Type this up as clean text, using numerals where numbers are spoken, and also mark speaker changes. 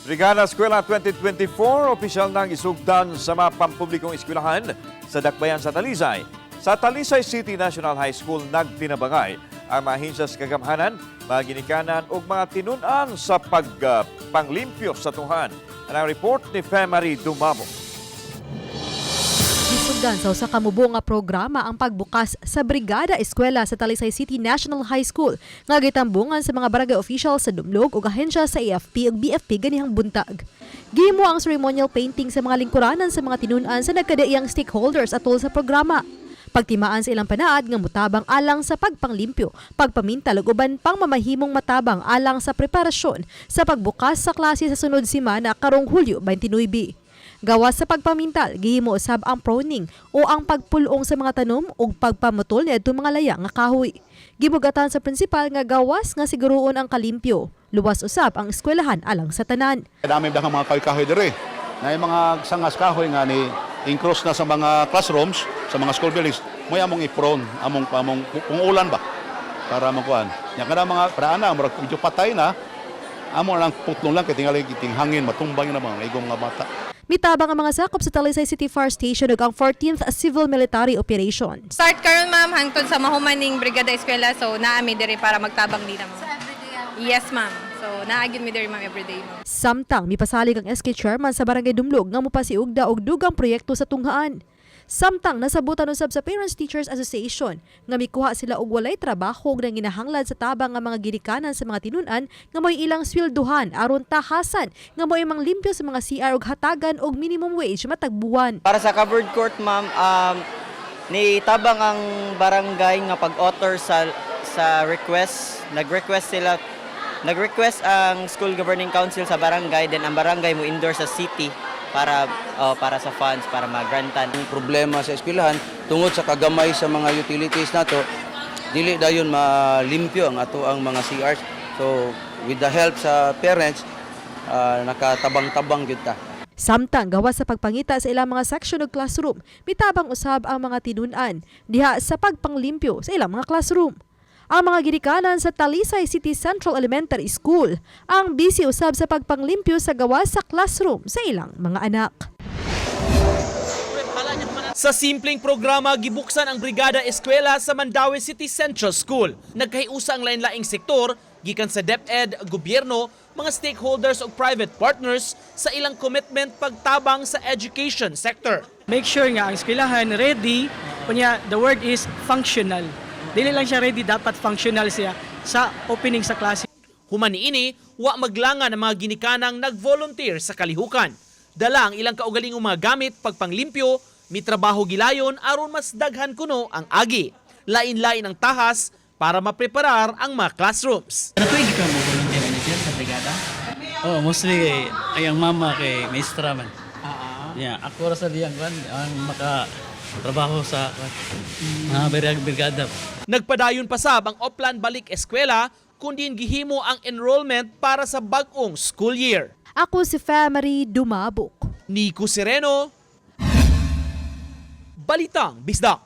Speaker 1: Brigada Eskwela 2024, opisyal nang isugdan sa mga pampublikong eskwelahan sa Dakbayan sa Talisay. Sa Talisay City National High School, nagtinabangay ang mga ahensya sa kagamhanan, mga ginikanan ug mga tinun-an sa pagpanglimpyo sa tunghaan. Ang report ni Femary Dumabo.
Speaker 2: Gisugdan sa usa ka mubo nga programa ang pagbukas sa Brigada Eskwela sa Talisay City National High School nga gitambungan sa mga barangay officials sa Dumlog ug ahensya sa AFP ug BFP ganihang buntag. Gihimo ang ceremonial painting sa mga lingkuranan sa mga tinun-an sa nagkadaiyang stakeholders atol sa programa. Pagtimaan sa ilang panaad nga mutabang alang sa pagpanglimpyo, pagpamintal ug uban pang mamahimong matabang alang sa preparasyon sa pagbukas sa klase sa sunod semana karong Hulyo 29. Gawas sa pagpamintal, gihimo usab ang pruning o ang pagpulong sa mga tanom ug pagpamutol niadtong mga laya nga kahoy. Gibugatan sa prinsipal nga gawas nga siguruon ang kalimpyo. Luwas usab ang eskwelahan alang sa tanan.
Speaker 3: Dami daghang mga kahoy-kahoy diri. Na yung mga sangas kahoy nga ni encroach na sa mga classrooms, sa mga school buildings, mo'y among i-prune, among among kung ulan ba para makuan. Nya kada mga paraan na murag medyo patay na, amo lang putlong lang kay tingali kiting hangin matumbang na mga igong mga bata.
Speaker 2: Mitabang ang mga sakop sa Talisay City Fire Station ug ang 14th Civil Military Operations.
Speaker 4: Start karon, ma'am, hangtod sa mahumaning Brigada Eskwela, so naa mi diri para magtabang nila, ma'am. So everyday? Yes, ma'am. So naa gyud mi diri, ma'am, everyday, ma'am.
Speaker 2: Samtang mipasalig ang SK chairman sa Barangay Dumlog nga mopasiugda og dugang proyekto sa tunghaan. Samtang nasabutan usab sa Parents Teachers Association nga mikuha sila og walay trabaho ug nanginahanglan sa tabang nga mga ginikanan sa mga tinun-an nga mo'y ilang swelduhan aron tahasan nga mo'y manglimpyo sa mga CR ug hatagan og minimum wage matag buwan.
Speaker 5: Para sa covered court, ma'am, ni tabang ang barangay nga pag-author sa request. Nag-request sila, nag-request ang school governing council sa barangay, then ang barangay mo endorse sa city para, oh, para sa funds para magrantan.
Speaker 6: Ang problema sa eskwelahan tungod sa kagamay sa mga utilities nato, dili dayon malimpyo ang ato ang mga CRs. So with the help sa parents, nakatabang-tabang gyud ta.
Speaker 2: Samtang gawas sa pagpangita sa ilang mga section ug classroom, mitabang usab ang mga tinun-an diha sa pagpanglimpyo sa ilang mga classroom. Ang mga ginikanan sa Talisay City Central Elementary School ang busy usab sa pagpanglimpyo sa gawas sa classroom sa ilang mga anak.
Speaker 7: Sa simpleng programa, gibuksan ang Brigada Eskwela sa Mandaue City Central School. Nagkahiusa ang lain-laing sektor, gikan sa DepEd, gobyerno, mga stakeholders ug private partners sa ilang commitment pagtabang sa education sector.
Speaker 8: Make sure nga ang eskwelahan ready, kunya the word is functional. Dili lang siya ready, dapat functional siya sa opening sa klase.
Speaker 7: Human niini, wa maglangan ang mga ginikanang nag-volunteer sa kalihukan. Dala ang ilang kaugalingong mga gamit pagpanglimpyo, mitrabaho gilayon aron mas daghan kuno ang agi. Lain-lain ang tahas para mapreparar ang mga classrooms.
Speaker 9: Ano tuig ka mo volunteer ni sir sa brigada?
Speaker 10: Oh, mostly kay ay ang mama kay maestra man. Yeah, ako ra sa diyang kwan ang maka trabaho sa kwan, mga brigada.
Speaker 7: Nagpadayon pa sab ang Oplan Balik Eskwela kundi gihimo ang enrollment para sa bag-ong school year.
Speaker 2: Ako si Family Dumabok.
Speaker 7: Nico Sereno, Balitang Bisdak.